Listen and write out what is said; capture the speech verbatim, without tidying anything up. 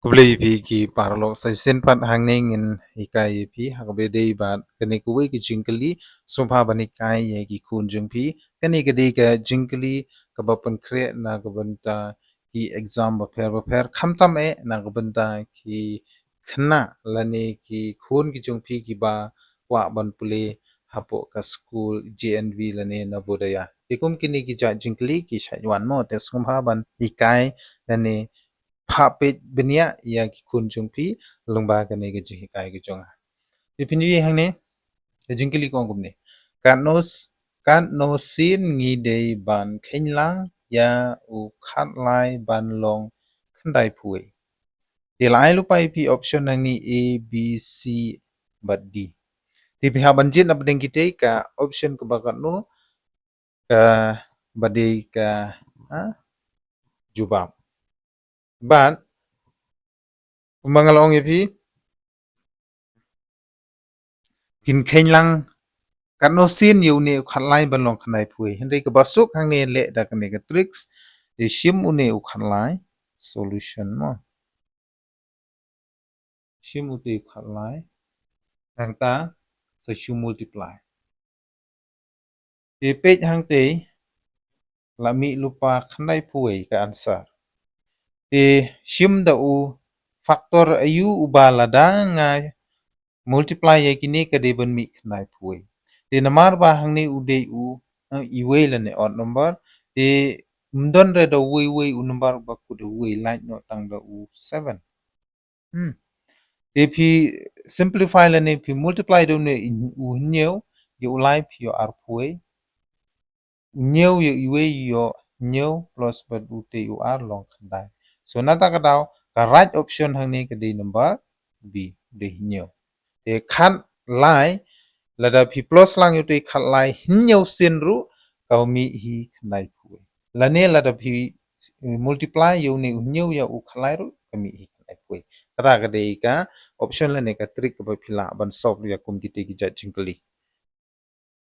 Khublei ïa phi ki paralok, sa shisien pat hangne ngin hikai ïa phi ha kaba dei bad kane kawei ka jingkylli, sngewbha ban hikai ïa ki khun jong phi. Kane ka dei ka jingkylli kaba pynkhreh na ka bynta ki exam bapher bapher, khamtam eh na ka bynta ki khynnah lane ki khun ki jong phi kiba kwah ban pule hapoh ka skul J N V lane Navodaya. Te kum kine ki jait jingkylli ki shait wan mo, te sngewbha ban hikai lane phah peit bniah ïa ki khun jong phi lyngba kane ka jinghikai ka jong nga. Te phin ïohi hangne, ka jingkylli ka ong kumne: Katno s-, katno sien ngi dei ban kheiñ lang ïa u khatlai ban long khyndaiphew wei? Te la ai lypa ïa phi option hangne A, B, C bad D. Te phi hap ban jied na pdeng kitei ka option kaba katno kaba dei ka, ha, jubab. Bad kumba nga la ong ïa phi, phin kheiñ lang katno sien ïa une u khatlai ban long khyndaiphew wei. Hynrei kaba suk hangne leh da kane ka tricks, te shim une u khatlai, solution mo. Shim utei u khatlai, nangta sa shu multiply. Te peit hangtei, la mih lypa khyndaiphew wei ka answer. Te shim da u factor aïu uba lada nga multiply ïa kine ka dei ban mih khyndaiphew wei? Te namar ba hangne u dei u, eh, iwei lane odd number, te ym don re da uwei uwei u number ba kut da uwei, lait noh tang da u seven. Hmm. Te phi simplify lane phi multiply da une u hynñiew ïa u lai, phi ïoh arphew wei. U hynñiew ïa iwei ïoh hynñiew plus bad utei u ar, long khyndai. So nangta ka daw ka right option hangne ka dei number B, dei hynñiew. Te khatlai, lada phi plus lang ïa utei khatlai hynñiew sien ruh ka mih hi khyndaiphew wei. Lane lada phi, eh, multiply ïa une u hynñiew ïa u khatlai ruh ka mih hi khyndaiphew wei. Kata ka dei ka option lane ka trick kaba phi lah ban solve ïa kum kitei ki jait jingkylli.